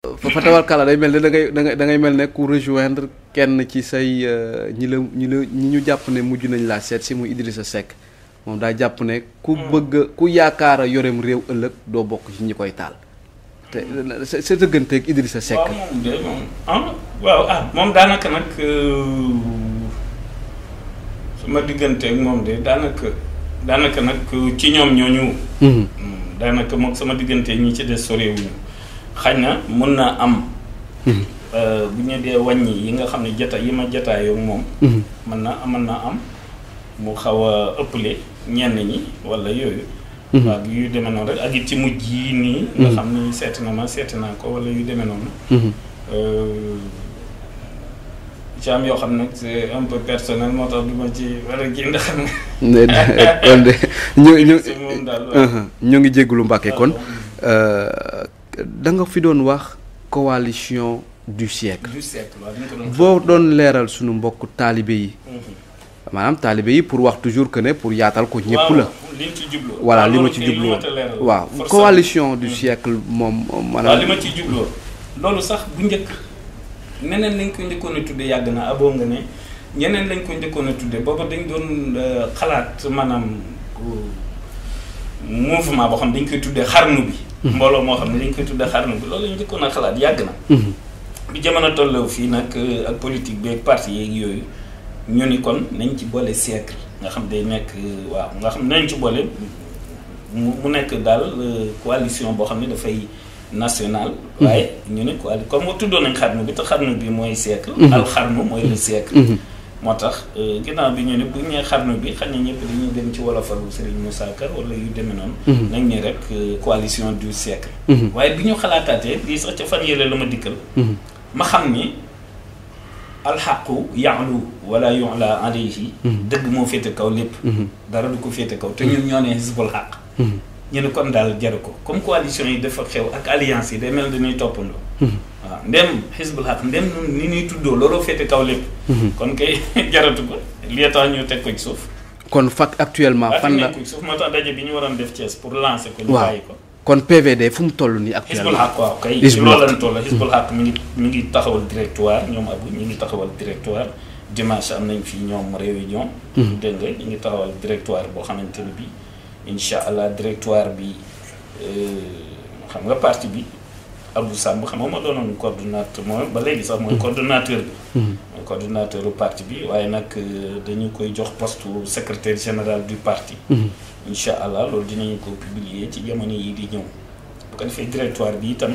fa tawarkala day mel ne da ngay mel ne ku rejoindre kenn ci say ñi ñu jàpp ne mujj nañ laa seet si muy Idrissa Seck moom daa jàpp ne ku bëgg ku yaakaar a yorem réew ëllëg doo bokk ci ñi koy taal te sa dëgganteeg Idrissa Seck. waaw moom de moom daanaka nag suma digganteeg moom de daanaka nag ci ñoom ñooñu. daanaka moom sama digganteeg ñi ci des sorewuñu xañ na mën naa am. bu ñu dee wàññi yi nga xam ne yi ma jataayoo moom. mën naa am mu xaw a ëppale ñenn ñi wala yooyu. waaw yu demee noonu rek ak it ci mujj yi nii. nga xam ne seeti naa ko wala yu demee noonu. ci am yoo xam ne c'est un peu personnel moo tax du ma ci war a kii ndax xam nga. kon de ñu ngi jégalu Mbacke kon. da nga fi doon wax coalition du siècle. boo doon leeral sunu mbokk taalibe yi. maanaam taalibe yi pour wax toujours que ne pour yaatal ko ñëpp la. voilà li ma ci jubloo waaw coalition du siècle moom maanaam. li ma ci jubloo loolu sax bu njëkk neneen lañ ko njëkkoon a tuddee yàgg na aboo nga ne ñeneen lañ ko njëkkoon a tuddee booba dañ doon xalaat maanaam mouvement boo xam dañ koy tuddee xarnu bi. mbooloo moo xam ne dañ koy tuddee xarnu bi loolu lañ njëkkoon a xalaat yàgg na. bi jamono tolloo fii nag ak politique bi ak parti yeeg yooyu ñu ni kon nañ ci boole siècle nga xam day nekk waaw nga xam nañ ci boole mu nekk daal coalition boo xam ne dafay national. waaye ñu ne comme nga tuddoon nañ xarnu bi te xarnu bi mooy siècle. al xarnu mooy le siècle. moo tax ginnaaw bi ñu ne bu ñu nee xarnu bi xam ne ñëpp dañuy dem ci wolofalu Serigne Moussa Ka wala yu demee noonu. nañ ne rek coalition du siècle. waaye bi ñu xalaataatee lii sax ca fan yële la ma dikkal. ma xam ni alxaqu ya'lu wala yu'la alayhi. dëgg moo féete kaw lépp. dara du ko féete kaw te ñun ñoo ne xisbul xaq. ñu ne kon daal jaru ko comme coalition yi dafa xew ak alliance yi day mel dañuy toppandoo. waaw ndem xisbul xaq ndem ni ñuy tuddoo looloo féete kaw lépp. kon kay jaratu ko li tax ñu teg ko ci suuf. kon actuellement fan la ko ci suuf moo tax daje bi ñu waroon def Thiès pour lancer ko. ñu bàyyi ko kon PVD fu mu toll nii actuellement. xisbul xaq waaw kay. ci loolu lañ toll xisbul xaq mi ngi taxawal directoire ñoom abu ñu ngi taxawal directoire dimanche am nañ fii ñoom réunion. dégg nga ñu ngi taxawal directoire boo xamante ne bii. incha allah directoire bi xam nga parti bi Abdou Samb xam nga ma doonoon coordonnateur mooy ba léegi sax mooy coordonnateur bi. mooy coordonnateur du parti bi waaye nag dañu koy jox poste secrétaire général du parti. incha allah loolu dinañu ko publier ci jamono yi di ñëw bu ko defee directoire bi itam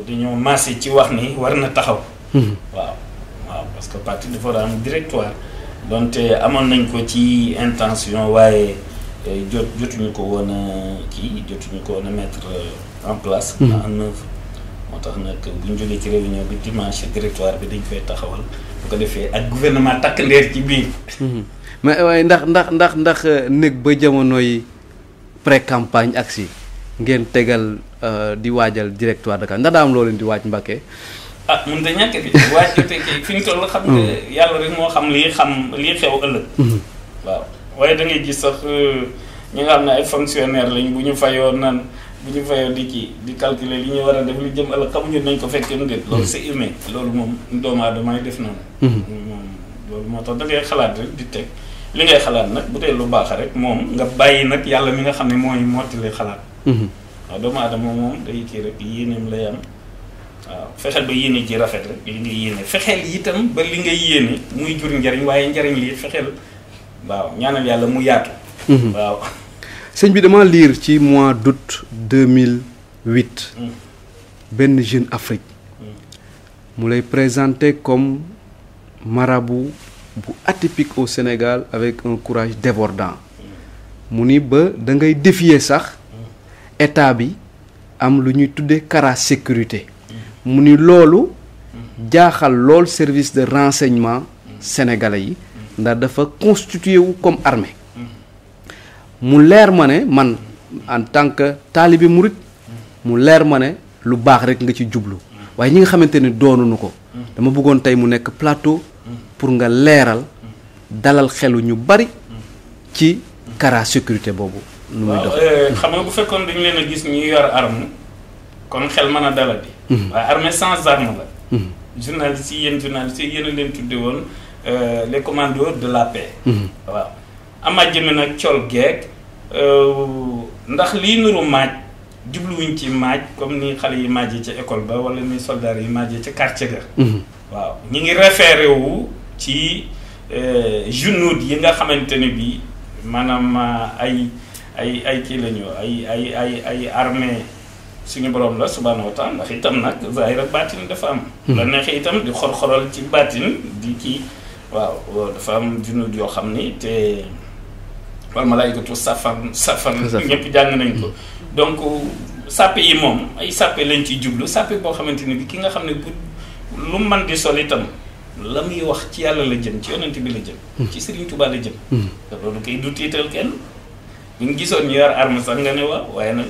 dañoo maase ci wax ni war na taxaw. waaw parce que parti dafa war a am directoire donte amoon nañ ko ci intention waaye. jotuñu ko woon a mettre en place. en œuvre moo tax nag bu ñu jógee ci réunion bi dimanche directoire bi dañ koy taxawal bu ko defee ak gouvernement takk ndeer ci biir. mais waaye ndax nekk ba jamonoy pré campagne ak si ngeen tegal di waajal directoire de campagne ndax daa am loo leen di waaj Mbacke. mun da ñàkk bi waaj jotee kay fi ñu toll xam nga yàlla rek moo xam lii xew ëllëg. waaw. waaye da ngay gis sax ñi nga xam ne ay fonctionnaire lañ bu ñu fayoo di calculer li ñu war a def li jëm ëllëg xamuñu nañ ko fekkee mu déet. loolu c'est humain loolu moom doomu aadama yi def noonu. moom loolu moo tax da ngay xalaat rek di teg li ngay xalaat nag bu dee lu baax rek moom nga bàyyi nag yàlla mi nga xam ne mooy mottali xalaat. waaw doomu aadama moom day kii rek yéeneem lay am waaw fexeel ba yéene ji rafet rek li ngay yéene fexeel itam ba li ngay yéene muy jur njariñ waaye njariñ li fexeel. waaw ñaanal yàlla mu yaatu. waaw. sëñ bi dama lire ci mois d'août 2008. benn Jeune Afrique. mu lay présenter comme marabout bu atypique au Sénégal avec un courage débordant. mu ni ba da ngay défier sax état bi am lu ñuy tuddee cara sécurité. mu ni loolu jaaxal lool service de renseignement sénégalais yi. ndax dafa constitué wu comme armée mu leer ma ne man en tant que taalibe murit mu leer ma ne lu baax rek nga ci jublu waaye ñi nga xamante ne doonuñu ko dama bëggoon tey mu nekk plateau pour nga leeral dalal xelu ñu bari ci cara sécurité boobu. nu muy dox xam nga bu fekkoon dañu leen a gis ñuy yor arme kon xel mën a daladi. waaye armée sans arme la. journalistes yi yéen journalistes yi yéen a leen tudde woon les commandos de la paix. waaw ama jëme nag col geeg ndax lii nuru maaj jubluwuñ ci maaj comme ni xale yi maajee ca école ba wala ni soldats yi maajee ca quartier ga. waaw ñi ngi référé wu ci junud yi nga xamante ne bii maanaam ay kii la ñu ay armée suñu borom la subhanahu wa taala ndax itam nag zahir ak baatin dafa am. la neexee itam di xor-xoral ci baatin di kii waaw dafa am junud yoo xam ni te wal malaykatu safan ñëpp jàng nañ ko. donc sàppe yi moom ay sàppe lañ ciy jublu sàppe boo xamante ni bi ki nga xam ne bu lu man di sol itam la muy wax ci yàlla la jëm ci yonent bi la jëm. ci Serigne Touba la jëm. te loolu kay du tiital kenn bu ñu gisoon ñu yor arme sax nga ne waaw waaye nag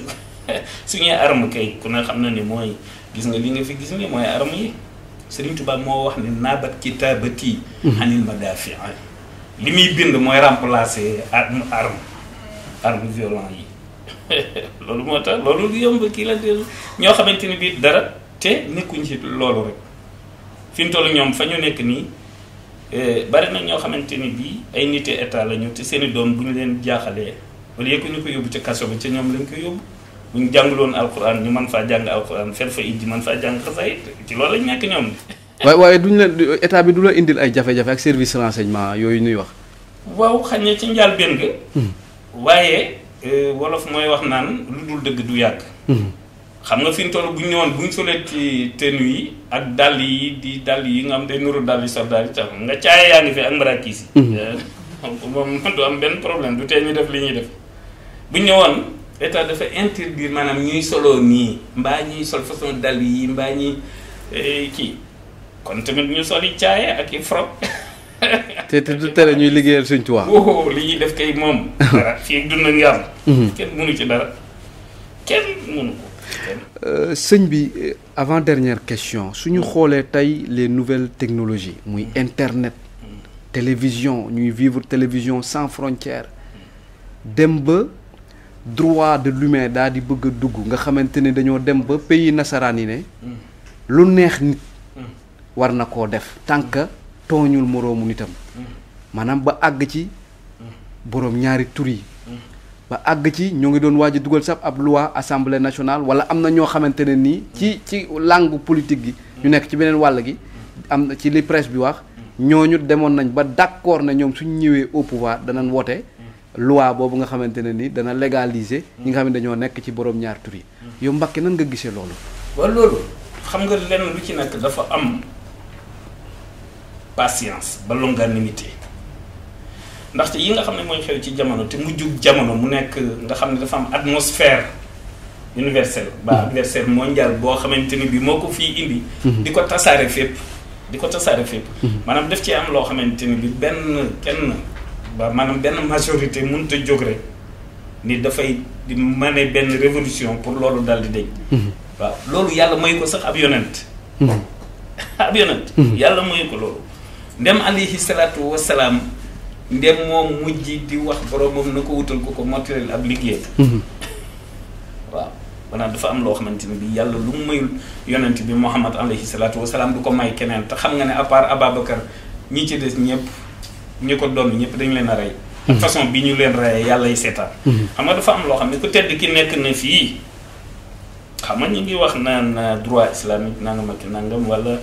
suñuy arme kay ku ne xam na ni mooy gis nga li nga fi gis ni mooy arme yi Serigne Touba moo wax ni naabat kitaabati anil madaafi li muy bind mooy remplacer arme violent yi. loolu moo tax loolu yomb kii la ñoo xamante ni bii dara te nekkuñ ci loolu rek fi mu toll ñoom fa ñu nekk nii bari na ñoo xamante ni bii ay niti état la ñu te seen i doom bu ñu leen jaaxalee wala yëpp ñu ko yóbbu ca kaso ba ca ñoom lañ ko yóbbu bu ñu jànguloon alxuraan ñu mën faa jàng alxuraan fer fa ijji mën faa jàng xasaayit ci loolu lañ nekk ñoom. waaye duñ leen état bi du la indil ay jafe-jafe ak service renseignement yooyu ñuy wax. waaw xañ na ci njaal benn nga. waaye. wolof mooy wax naan lu dul dëgg du yàgg. xam nga fi mu toll bu ñu ñëwoon bu ñu solee ci tenue yi ak dàll yi di dàll yi nga xam day nuru dàll yi soldat yi tax nga caaye yaa ngi fi ak marakiis yi. moom du am benn problème du tee ñu def li ñuy def bu ñu ñëwoon état dafa interdire maanaam ñuy soloo nii mbaa ñuy sol façon dàll yi mbaa ñuy kii kon tamit ñu soli caaye ak i froc. te du tere ñuy liggéeyal Sëñ Tuubaa. li ñuy def kay moom. dara fii ak dund nga am. kenn mënu ci dara kenn mënu ko. sëñ bi avant dernière question suñu xoolee tey les nouvelles technologies muy internet télévision ñuy vivre télévision sans frontières dem ba droit de l'humain daal di bëgg a dugg nga xamante ne dañoo dem ba pays nasaraan yi ne lu neex nit war na koo def tant que tooñul moroomu nitam maanaam ba àgg ci boroom ñaari tur yi ba àgg ci ñoo ngi doon waaj a dugal sax ab loi assemblée nationale wala am na ñoo xamante ne nii ci langue politique gi ñu nekk ci beneen wàll gi am na ci li presse bi wax ñooñu demoon nañ ba d'accord na ñoom suñ ñëwee au pouvoir danañ woote loi boobu nga xamante ne ni dana légaliser ñi nga xam ne dañoo nekk ci boroom ñaari tur yi yow Mbacké nan nga gisee loolu. waaw loolu xam nga lenn lu ci nekk dafa am patience ba longanimité ndaxte yi nga xam ne mooy xew ci jamono te mujjug jamono mu nekk nga xam ne dafa am atmosphère universelle ba adversaire mondial boo xamante ni bi moo ko fii indi di ko tasaare fépp maanaam daf ci am loo xamante ni bi benn kenn ba maanaam benn majorité mënut a jóg rek ni dafay di mane benn révolution pour loolu dal di deñ waaw loolu yàlla mooy ko sax ab yonent yàlla mooy ko loolu ndem alayhi salaatu wasalaam ndem moom mujj di wax boromam na ko wutal ko mottali ab liggéey waaw maanaam dafa am loo xamante ni bi yàlla lu mu mayul yonent bi Muhammad alayhi salaatu wasalaam du ko may keneen te xam nga ne à part Ababacar ñi ci des ñëpp ñi ko doon ñëpp dañu leen a rey ak façon bi ñu leen reyee yàlla y seetaan xam nga dafa am loo xam ne ku tedd ki nekk na fii xam nga ñu ngi wax naan droit islamique nangam ak nangam wala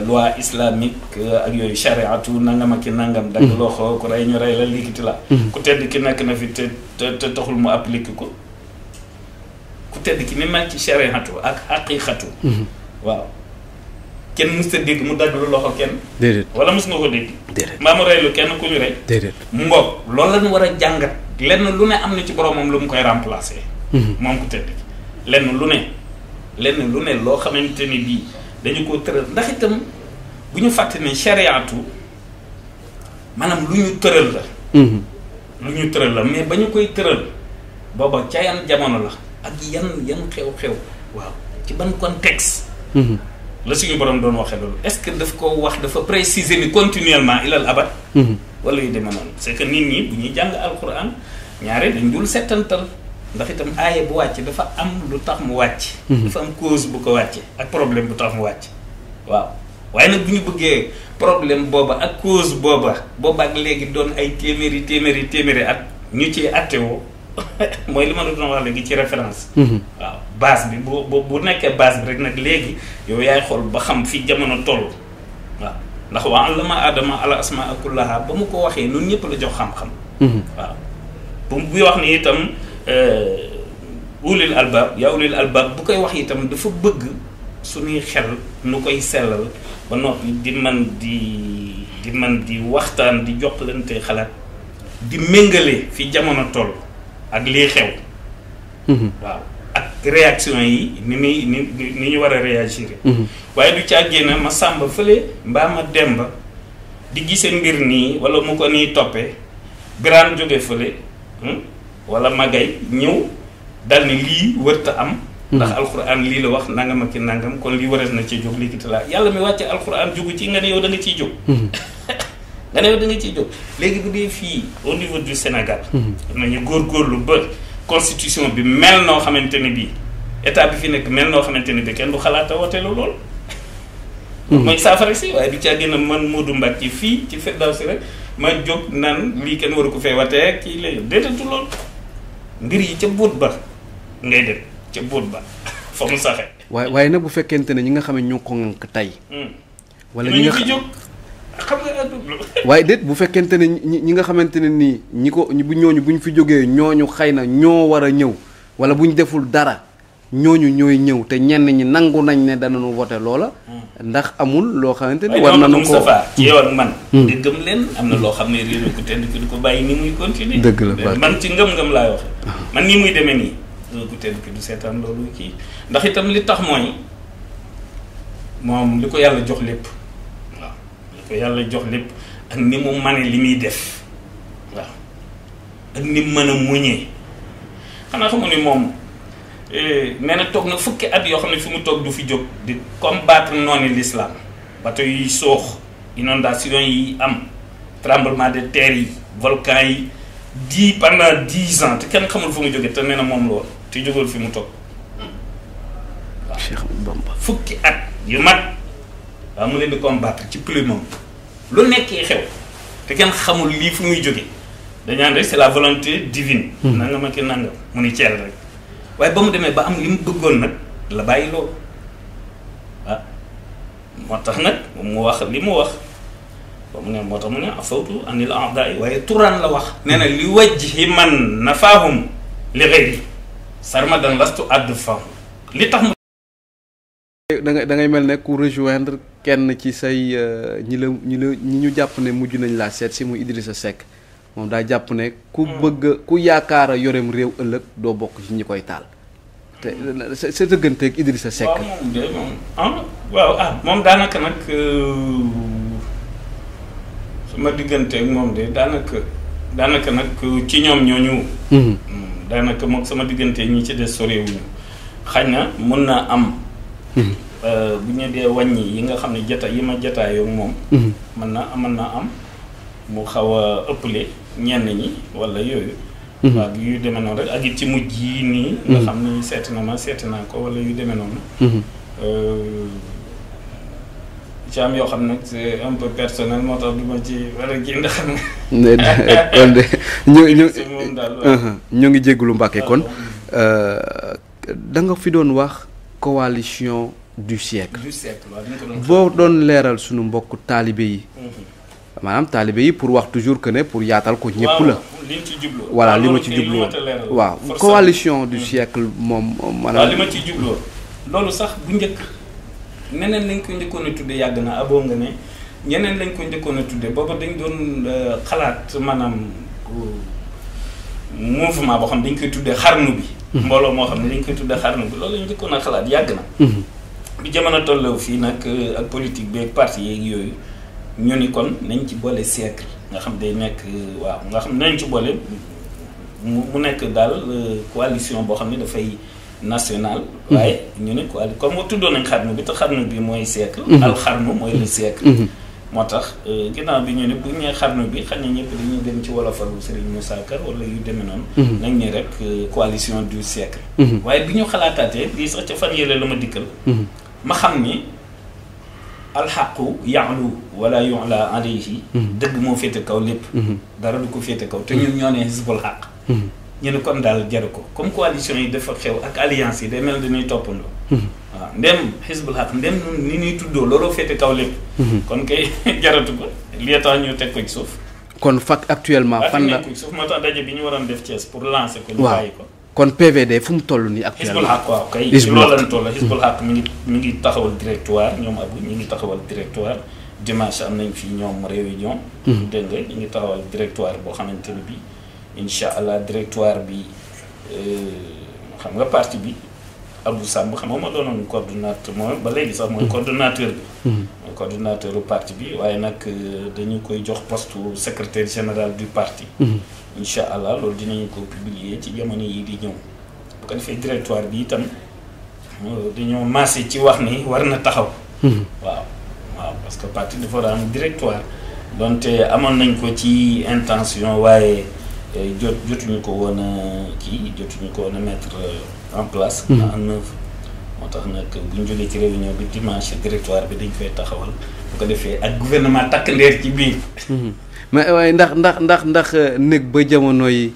loi islamique ak yooyu chariatu nangam ak nangam dagg loxo ku rey ñu rey la liikiti la ku tedd ki nekk na fi te taxul mu appliqué ko ku tedd ki ni mel ci chariatu ak haqiqatu waaw kenn mës ta dégg mu dagg lu loxo kenn déedéet wala mës nga ko dégg déedéet mbaa mu rey lu kenn ku ñu rey déedéet mu ngoog loolu lañu war a jàngat lenn lu ne am na ci boromam lu mu koy remplacer moom ku tedd ki lenn lu ne loo xamante ni bii dañu ko tëral ndax itam bu ñu fàtte ne chariatu maanaam lu ñu tëral la mais ba ñu koy tëral booba ca yan jamono la ak yan xew-xew waaw ci ban contexte la suñu borom doon waxee loolu est-ce que daf ko wax dafa préciser ni continuellement ilal abad wala yu demee noonu c'est que nit ñi bu ñuy jàng alquran ñaare dañ dul settantal ndax itam aaye bu wàcc dafa am lu tax mu wàcc. dafa am cause bu ko wàcce ak problème bu tax mu wàcc waaw. waaye nag bu ñu bëggee problème booba ak cause booba ak léegi doon ay téeméeri at ñu ci attewoo mooy li ma la doon wax léegi ci référence. waaw base bi bu nekkee base bi rek nag léegi yow yaay xool ba xam fi jamono toll waaw ndax wa allama aadama al asmaa kullaha ba mu ko waxee ñun ñëpp la jox xam-xam. waaw bu buy wax ni itam ulil albab yaa ulil albab bu koy wax itam dafa bëgg suñuy xel nu koy sellal ba noppi di man di waxtaan di jokkalante xalaat di méngale fi jamono toll ak lii xew. waaw ak réaction yi ni ñu war a réagir. waaye du càggee na ma sàmba fële mbaa ma demba di gisee mbir nii wala mu ko nii toppee biraan jóge fële wala magay ñëw dal ni lii wërta am. ndax alxuraan lii la wax nangam ak ki nangam kon lii warees na ci jóg lii ki laa yàlla mi wàcce alxuraan jógu ci nga ne yow da nga ciy jóg. nga ne yow da nga ciy jóg léegi bu dee fii au niveau du Sénégal. nañu góorgóorlu ba constitution bi mel noo xamante ni bii état bi fi nekk mel noo xamante ni bii kenn du xalaata woteelu lool. mooy saafara si waaye du caa gën a man Modou Mbacke fii ci Firdawsi rek ma jóg naan lii kenn waru ko fee watee kii lay déetatu lool mbir yi ca buut ba ngay dem. ca buut ba fa mu saxee. waaye nag bu fekkente ne ñi nga xam ne ñoo ko ŋànk tey. wala ñi nga xam nga. waaye déet bu fekkente ne ñi nga xamante ne nii ñi ko ñooñu bu ñu fi jógee ñooñu xëy na ñoo war a ñëw wala bu ñu deful dara ñooñu ñooy ñëw te ñenn ñi nangu nañ ne danañu voté loola. ndax amul loo xamante ne. war nañu ko ci yow ak man. di gëm leen am na loo xam ne réew mi ku tedd ki du ko bàyyi ni muy continuer. dëgg la man ci ngëm-ngëm laay waxe man nii muy demee nii. ku tedd ki du seetaan loolu kii ndax itam li tax mooy moom li ko yàlla jox lépp waaw li ko yàlla jox lépp ak ni mu mane li muy def waaw ak ni mu mën a muñee xanaa xamu ni moom nee na toog na fukki at yoo xam ne fi mu toog du fi jóg di combattre noonu l'islam bateau yi soox inondation yi am tremblement de terre yi volcan yi pendant 10 ans te kenn xamul fu mu jógee te nee na moom loolu te jógal fi mu toog waaw Cheikh Bamba fukki at yu mag waaw mu leen di combattre ci plume lu nekkee xew te kenn xamul lii fu muy jóge dañaan rek c'est la volonté divine nangam ak nangam mu ni ceel rek waaye ba mu demee ba am li mu bëggoon nag la bàyyi loolu ah moo tax nag mu wax li mu wax ba mu ne moo tax mu ne afawtu anil a'da'i waaye turan la wax nee na li wajhi man nafaahum li ghayri sarmadan lastu addu fahum li tax da ngay mel ne ku rejoindre kenn ci say ñi ñu jàpp ne mujj nañ laa seet si mu Idrissa Seck moom daa jàpp ne ku bëgg ku yaakaar a yoreem réew ëllëg doo bokk ci ñi koy taal te sa dëgganteeg Idrissa Seck. waaw moom de moom moom daanaka nag sama digganteeg moom de daanaka nag ci ñoom ñooñu. daanaka moom sama digganteeg ñi ci des sorewuñu xañ na mun naa am. bu ñu dee wàññi yi nga xam ne yi ma jataayoo moom. mën naa am mu xaw a ëppale ñenn ñi wala yooyu. waaw yu demee noonu rek ak it ci mujj yi nii. nga xam ne seeti naa ko wala yu demee noonu. ci am yoo xam nag c'est un peu personnel moo tax du ma ci war a génn xam nga. ñu ngi jégalu Mbacke kon da nga fi doon wax coalition du siècle. boo doon leeral sunu mbokk taalibe yi. maanaam taalibe yi pour wax toujours que ne pour yaatal ko ñëpp la. voilà li ma ci jubloo waaw coalition du siècle moom maanaam. li ma ci jubloo loolu sax bu njëkk neneen lañ ko njëkkoon a tuddee yàgg na aboo nga ne ñeneen lañ ko njëkkoon a tuddee booba dañ doon xalaat maanaam mouvement boo xam dañ koy tuddee xarnu bi. mbooloo moo xam ne dañ koy tuddee xarnu bi loolu lañ njëkkoon a xalaat yàgg na. bi jamono tollewu fii nag ak politique bi ak parti yeeg yooyu. ñu ni kon nañ ci boole siècle nga xam day nekk waaw nga xam nañ ci boole mu nekk daal coalition boo xam ne dafay national. waaye ñu ne comme nga tuddoon nañ xarnu bi te xarnu bi mooy siècle. alxarnu mooy le siècle. moo tax ginnaaw bi ñu ne bu ñu xarnu bi xam ne ñëpp dañuy dem ci wolofalu Serigne Moussa Kar wala yu demee noonu. nañ ne rek coalition du siècle. waaye bi ñu xalaataatee lii sax ca fan yële la ma dikkal. ma xam ni alxaqu ya'lu wala yu'la alayhi. dëgg moo féete kaw lépp. dara du ko féete kaw te ñun ñoo ne Hizbul Haq. ñu ne kon daal jaru ko comme coalition yi dafa xew ak alliance yi day mel dañuy toppandoo. waaw ndem Hizbul Haq ndem ni ñuy tuddoo looloo féete kaw lépp. kon kay jaratu ko lii tax ñu teg ko ci suuf. kon fak actuellement fan la suuf moo tax daje bi ñu waroon def Thiès pour lancer ko. ñu bàyyi ko kon PVD fu mu toll nii actuellement. Hizbul Haq waaw kay. loolu lañ toll Hizbul Haq mi ngi taxawal directoire ñoom Abou ñu ngi taxawal directoire dimanche am nañ fi ñoom réunion. dégg nga ñu ngi taxawal directoire boo xamante ne bii incha allah directoire bi xam nga parti bi. Abdou Samb xam nga ma doonoon coordonnateur mooy ba léegi sax mooy coordonnateur bi. mooy coordonnateur du parti bi waaye nag dañu koy jox poste secrétaire général du parti. incha allah loolu dinañu ko publier ci jamono yi di ñëw. bu ko defee directoire bi itam dañoo massé ci wax ni war na taxaw. waaw parce que parti dafa war a am directoire. donte amoon nañ ko ci intention waaye jotuñu ko woon a mettre en place. en œuvre moo tax nag bu ñu jógee ci réunion bi dimanche directoire bi dañ koy taxawal bu ko defee ak gouvernement takk ndeer ci biir. mais waaye ndax nekk ba jamonoy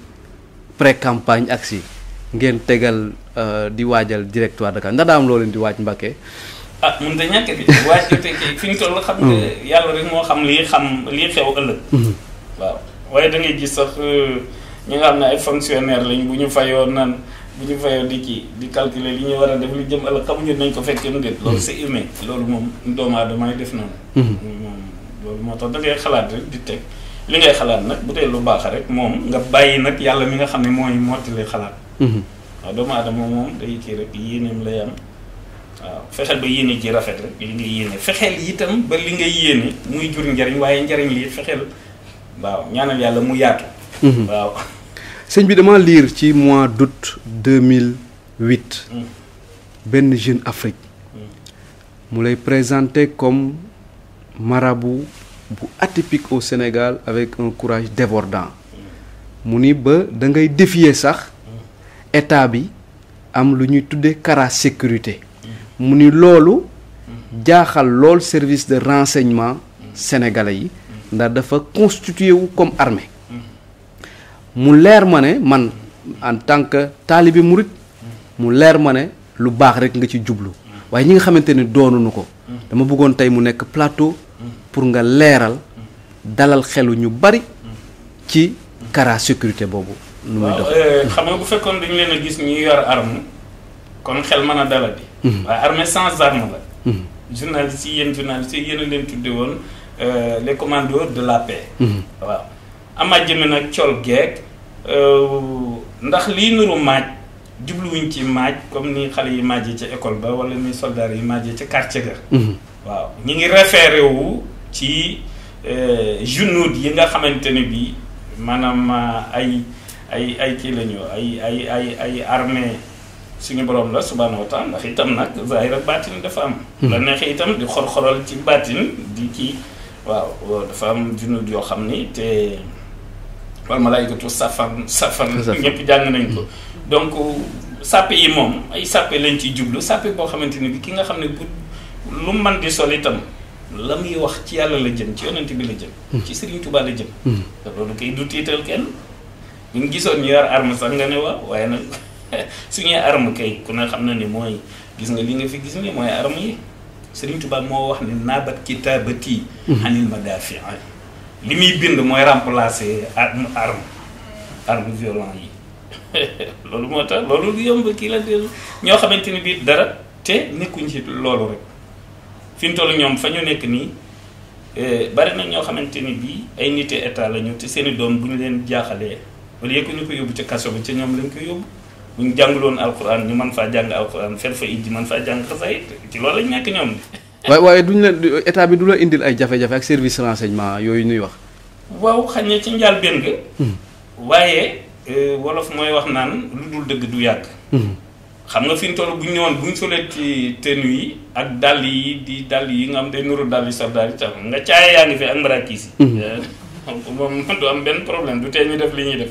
pré campagne ak si ngeen tegal di waajal directoire Dakar ndax daa am loo leen di waaj Mbacké. mun da ñàkk bi waaj te fi ñu toll xam nga yàlla rek moo xam lii xew ëllëg. waaw waaye da ngay gis sax ñi nga xam ne ay fonctionnaire lañ bu ñu fayoo di calculer li ñu war a def li jëm ëllëg xamuñu nañ ko fekkee mu loolu c'est humain loolu moom doomu aadama def noonu. moom loolu moo tax da ngay xalaat rek di teg li ngay xalaat nag bu dee lu baax rek moom nga bàyyi nag yàlla mi nga xam ne mooy mottali xalaat. waaw doomu aadama moom day kii rek yéeneem lay am waaw fexeel ba yéene ji rafet rek li nga yéene fexeel itam ba li ngay yéene muy jur njariñ waaye njariñ lii fexeel waaw ñaanal yàlla mu yaatu. waaw. sëñ bi dama lire ci mois d'août 2008 benn Jeune Afrique mu lay présenter comme marabout bu atypique au Sénégal avec un courage débordant mu ni ba da ngay défier sax état bi am lu ñuy tuddee Kara sécurité mu ni loolu jaaxal lool service de renseignement sénégalais yi ndax dafa constitué wu comme armée mu leer ma ne man en tant que taalibe murit mu leer ma ne lu baax rek nga ci jublu waaye ñi nga xamante ne doonuñu ko dama bëggoon tey mu nekk plateau pour nga leeral dalal xelu ñu bari ci Kara sécurité boobu. nu muy dox xam nga bu fekkoon dañu leen a gis ñuy yor arme kon xel mën a daladi. waaye armée sans arme la. journalistes yi yéen a leen tudde woon les commandos de la paix. waaw. ama jëme nag col geeg ndax lii nuru maaj jubluwuñ ci maaj comme ni xale yi maajee ca école ba wala ni soldats yi maajee ca quartier ga. waaw ñi ngi référé wu ci junud yi nga xamante ne bii maanaam ay kii la ñu ay armée suñu borom la subhaanahu wa taala ndax itam nag zahir ak baatin dafa am. la neexee itam di xor-xoral ci baatin di kii waaw dafa am junud yoo xam ni te. wal malaykatu safan ñëpp jàng nañ ko donc sàppe yi moom ay sàppe lañ ciy jublu sàppe boo xamante ni bi ki nga xam ne bu lu man di sol itam la muy wax ci yàlla la jëm ci yonent bi la jëm ci Serigne Touba la jëm te loolu kay du tiital kenn bu ñu gisoon ñu yor arme sax nga ne waaw waaye nag suñuy arme kay ku ne xam na ni mooy gis nga li nga fi gis ni mooy arme yi Serigne Touba moo wax ni naabat kitaabati anil madaafi li muy bind mooy remplacer arme violent yi loolu moo tax loolu du yomb kii la dellu ñoo xamante ni bii dara te nekkuñ ci loolu rek fi mu toll ñoom fa ñu nekk nii bari na ñoo xamante ni bii ay nite état la ñu te seeni doom bu ñu leen jaaxalee wala yëpp ñu ko yóbbu ca kaso bi ca ñoom lañ ko yóbbu bu ñu jànguloon alxuraan ñu mën faa jàng alxuraan fel fa ijji mën faa jàng xasaay ci loolu lañ nekk ñoom de. waaye duñ la état bi du la indil ay jafe-jafe ak service renseignement yooyu ñuy wax. waaw xañ ne ci njaal benn ga waaye wolof mooy wax naan lu dul dëgg du yàgg. xam nga fi ñu toll bu ñu ñëwoon bu ñu solee ci tenue yi ak dàll yi di dàll yi nga xam day nuru dàll yi soldat yi tax nga caaya yaa ngi fi ak marakiis yi. moom du am benn problème du tee ñu def li ñuy def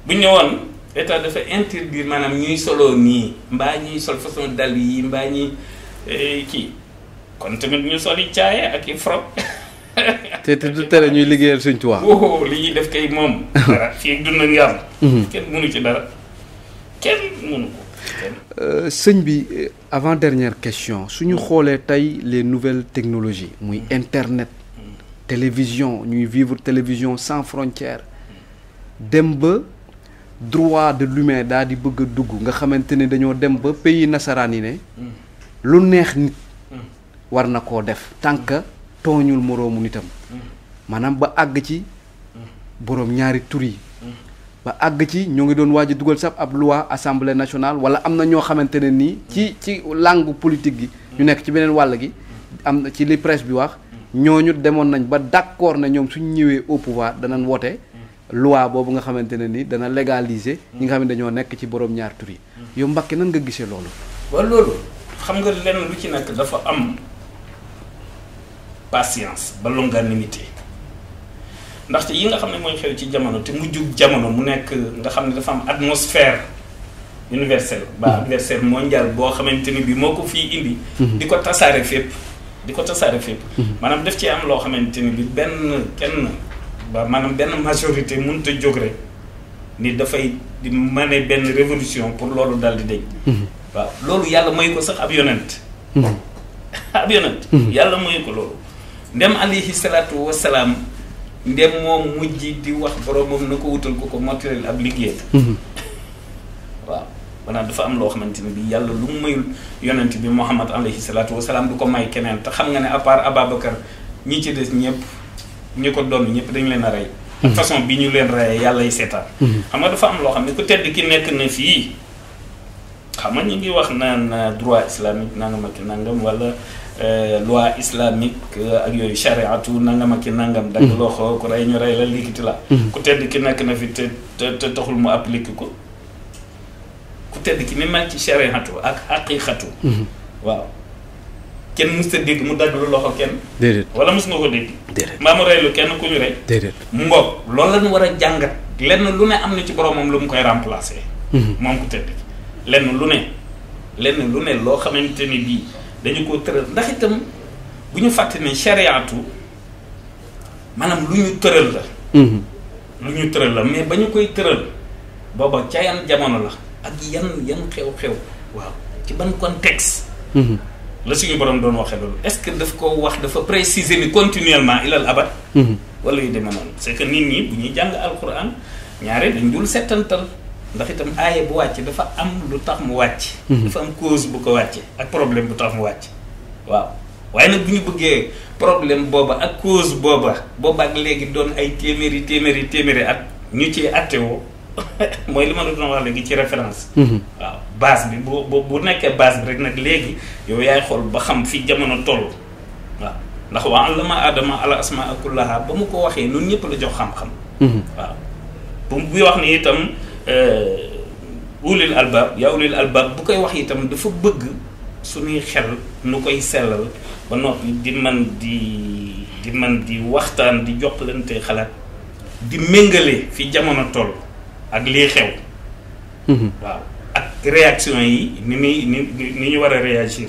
bu ñu ñëwoon état dafa interdire maanaam ñuy soloo nii mbaa ñuy sol façon dàll yi mbaa ñuy kii kon tamit ñu sol yi caaya ak i froc. te du tere ñuy liggéeyal Sëñ Tuubaa. li ñuy def kay moom. dara fii ak dund nga am. kenn mënu ci dara kenn mënu ko. sëñ bi avant dernière question suñu xoolee tey les nouvelles technologies muy internet télévision ñuy vivre télévision sans frontières dem ba droit de l'humain daal di bëgg a dugg nga xamante ne dañoo dem ba pays nasaraan yi ne lu neex nit war na koo def tant que tooñul moroomu nitam maanaam ba àgg ci boroom ñaari tur yi ba àgg ci ñoo ngi doon waaj a dugal sax ab loi assemblée nationale wala am na ñoo xamante ne nii ci langue politique gi ñu nekk ci beneen wàll gi am na ci li presse bi wax ñooñu demoon nañ ba d'accord na ñoom suñu ñëwee au pouvoir danañ woote loi boobu nga xamante ne nii dana légaliser ñi nga xam ne dañoo nekk ci borom ñaar tur yi yow Mbacké nan nga gisee loolu. waaw loolu xam nga lenn lu ci nekk dafa am patience ba longanimité ndaxte yi nga xam ne mooy xew ci jamono te mujjug jamono mu nekk nga xam ne dafa am atmosphère universelle ba adversaire mondial boo xamante ni bi moo ko fii indi di ko tasaare fépp maanaam def ci am loo xamante ni bi kenn maanaam benn majorité mënut a jóg rek ni dafay di mane benn révolution pour loolu dal di deñ waaw loolu yàlla mooy ko sax ab yonent yàlla mooy ko loolu ndem alayhi salaatu wasalaam ndem moom mujj di wax boromam na ko wutal ko mottaleel ab liggéey waaw maanaam dafa am loo xamante ni bi yàlla lu mu mayul yonent bi Muhammad alayhi salaatu wasalaam du ko may keneen te xam nga ne à part Ababacar ñi ci des ñëpp ñi ko doon ñëpp dañ leen a rey ak façon bi ñu leen reyee yàlla y seetaan xam nga dafa am loo xam ne ku tedd ki nekk na fii xam nga ñu ngi wax naan droit islamique nangam ak nangam wala loi islamique ak yooyu chariatu nangam ak nangam dagg loxo ku rey ñu rey la liikiti la ku tedd ki nekk na fi te taxul mu appliqué ko ku tedd ki ni mel ci chariatu ak haqiqatu waaw kenn mës ta dégg mu dagg lu loxo kenn déedéet wala mës nga ko dégg déedéet mbaa mu rey lu kenn ku ñu rey déedéet mu ngoog loolu la ñu war a jàngat lenn lu ne am na ci boromam lu mu koy remplacer moom ku tedd ki lenn lu ne loo xamante ni bii dañu ko tëral ndax itam bu ñu fàtte ne chariatu maanaam lu ñu tëral la mais ba ñu koy tëral booba ca yan jamono la ak yan xew-xew waaw ci ban contexte la suñu borom doon waxee loolu est-ce que daf ko wax dafa préciser ni continuellement ilal abad wala yu demee noonu c'est que nit ñi bu ñuy jàng alquran ñaare dañ dul settantal ndax itam aaye bu wàcc dafa am lu tax mu wàcc dafa am cause bu ko wàcce ak problème bu tax mu wàcc waaw waaye nag bu ñu bëggee problème booba ak cause booba ak léegi doon ay téeméeri at ñu ci attewoo mooy li ma la doon wax léegi ci référence waaw base bi bu nekkee base bi rek nag léegi yow yaay xool ba xam fi jamono toll waaw ndax wa allama adama ala asmaa kullaha ba mu ko waxee noonu ñëpp la jox xam-xam waaw buy wax ni itam ulil albab bu koy wax itam dafa bëgg suñuy xel nu koy sellal ba noppi di man di waxtaan di jokkalante xalaat di méngale fi jamono toll ak lii xew waaw ak réaction yi ni ñu war a réagir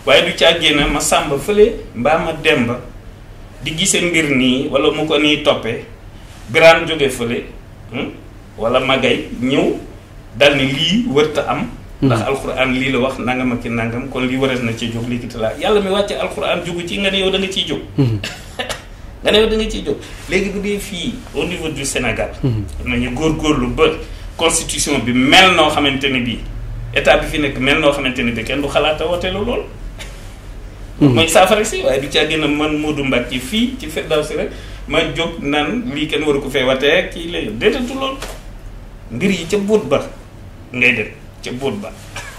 waaye du càggee na ma sàmba fële mbaa ma demba di gisee mbir nii wala mu ko nii toppee biraan jóge fële wala magay ñëw dal ni lii wërta am ndax alxuraan lii la wax nangam ak nangam kon lii warees na ci jóg lii ki laa yàlla mi wàcce alxuraan jógu ci nga ne yow da nga ciy jóg nga ne yow da nga ciy jóg léegi bu dee fii au niveau du Sénégal nañu góorgóorlu ba constitution bi mel noo xamante ni bii état bi fi nekk mel noo xamante ni bi kenn du xalaata wote lu lool mooy saafara si waaye du caa gën a man Modou Mbacké fii ci Firdawsi rek ma jóg nan lii kenn waru ko fee watee kii la déetatu lool mbir yi ca buut ba ngay dem ca buut ba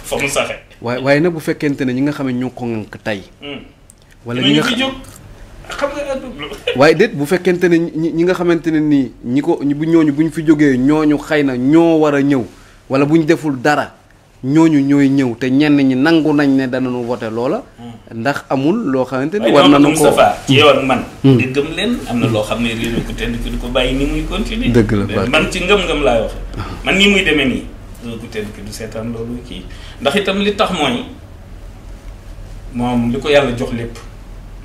fa mu saxe waaye nag bu fekkente ne ñi nga xam ne ñoo ko ŋànk tey wala ñi nga jóg xam nga waaye déet bu fekkente ne ñi nga xamante ne nii ñi ko bu ñooñu bu ñu fi jógee ñooñu xëy na ñoo war a ñëw wala bu ñu deful dara ñooñu ñooy ñëw te ñenn ñi nangu nañ ne danañu voté loola. ndax amul loo xamante ni war nañu ko ci yow ak man. di gëm leen am na loo xam ne réew mi ku tedd ki du ko bàyyi ni muy continuer. dëgg la man ci ngëm-ngëm laay waxe man nii muy demee nii réew ku tedd ki du seetaan loolu kii ndax itam li tax mooy moom li ko yàlla jox lépp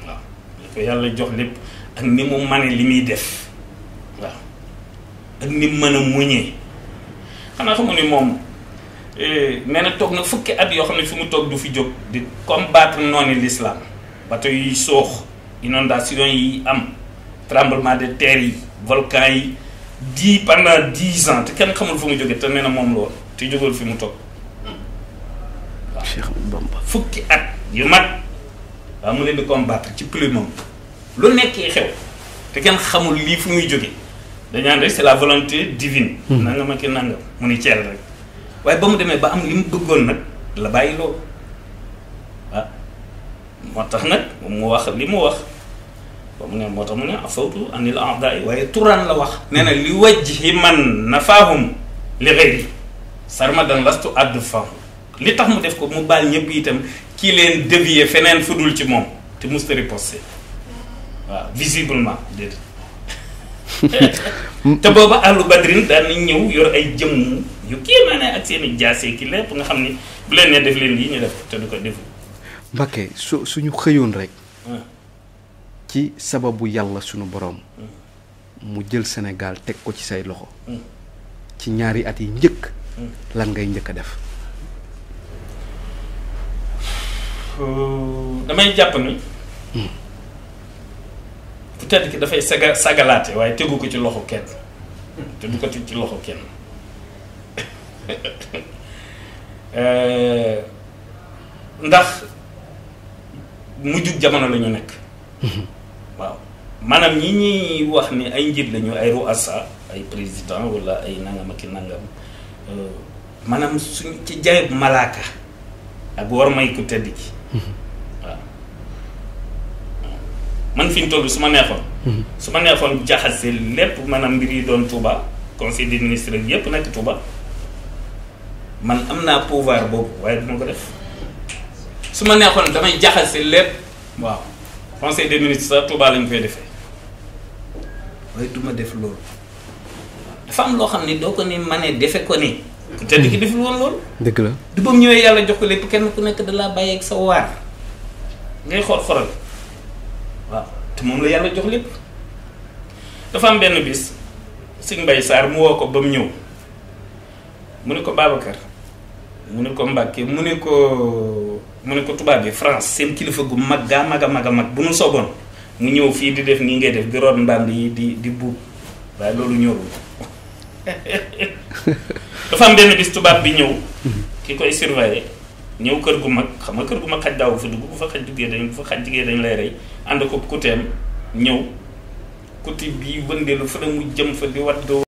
waaw li ko yàlla jox lépp ak ni mu mane li muy def waaw ak ni mu mën a muñee xanaa xamu ni moom nee na toog na fukki at yoo xam ne fi mu toog du fi jóg di combattre noonu l'islam bateau yi soox inondation yi am tremblement de terre yi volcan yi pendant 10 ans te kenn xamul fu mu jógee te nee na moom loolu te jógul fi mu toog waaw Cheikh Bamba fukki at yu mat waaw mu leen di combattre ci plumam lu nekkee xew te kenn xamul lii fu muy jógee dañaan rek c'est la volonté divine nangam ak nangam mu ni ceel rek waaye ba mu demee ba am li mu bëggoon nag la bàyyi loolu ah moo tax nag mu wax li mu wax ba mu ne moo tax mu ne afawtu anil a'da'i waaye turan la wax nee na li wajhi man nafaahum li ghayri sarmadan lastu adfahu li tax mu def ko mu baal ñëpp itam kii leen dévier feneen fu dul ci moom te musta riposté waaw visiblement déedéet te booba ahlu badrin daan nañ ñëw yor ay jëmm yu kéemaane ak seen i jaase ki lépp nga xam ni bu leen nee def leen lii ñu def te du ko defu Mbacké suñu xëyoon rek ci sababu yàlla suñu borom mu jël Sénégal teg ko ci say loxo ci ñaari at yi njëkk lan ngay njëkk a def damay jàpp ni peut-être que dafay sagalaate waaye tegu ko ci loxo kenn te du ko teg ci loxo kenn ndax mujjug jamono la ñu nekk waaw maanaam ñi ñuy wax ni ay njiit lañu ay ruasa ay président wala ay nangam ak i nangam maanaam suñ ci jaayub malaaka ak war may ku tedd ki waaw man fi ñu toll su ma neexoon jaxase lépp maanaam mbir yi doon Touba conseil des ministres yépp nekk Touba man am naa pouvoir boobu waaye duma ko def su ma neexoon damay jaxase lépp waaw conseil des ministres sax Touba lañ koy defee waaye duma def loolu dafa am loo xam ne doo ko ni manee defe ko ni ku tedd ki deful woon loolu dëgg la du ba mu ñëwee yàlla jox ko lépp kenn ku nekk da laa bàyyeeg sa waar ngay xoral waaw te moom la yàlla jox lépp dafa am benn bis Sëñ Mbay Sarr mu woo ko ba mu ñëw mu ne ko Babacar mu ne ko Mbàkke mu ne ko tubaab bi France seen kilifa gu mag gaa mag a mag bu nu soboon mu ñëw fii di def nii ngay def di root mbànd yi di buub waaye loolu ñorul dafa am benn bis tubaab bi ñëw ki koy surveiller ñëw kër gu mag xam nga kër gu mag xaj daaw fa dugg bu fa xaj jigee dañ lay rey ànd ko kuteem ñëw kuti bi wëndeelu fa mu jëm fa di wat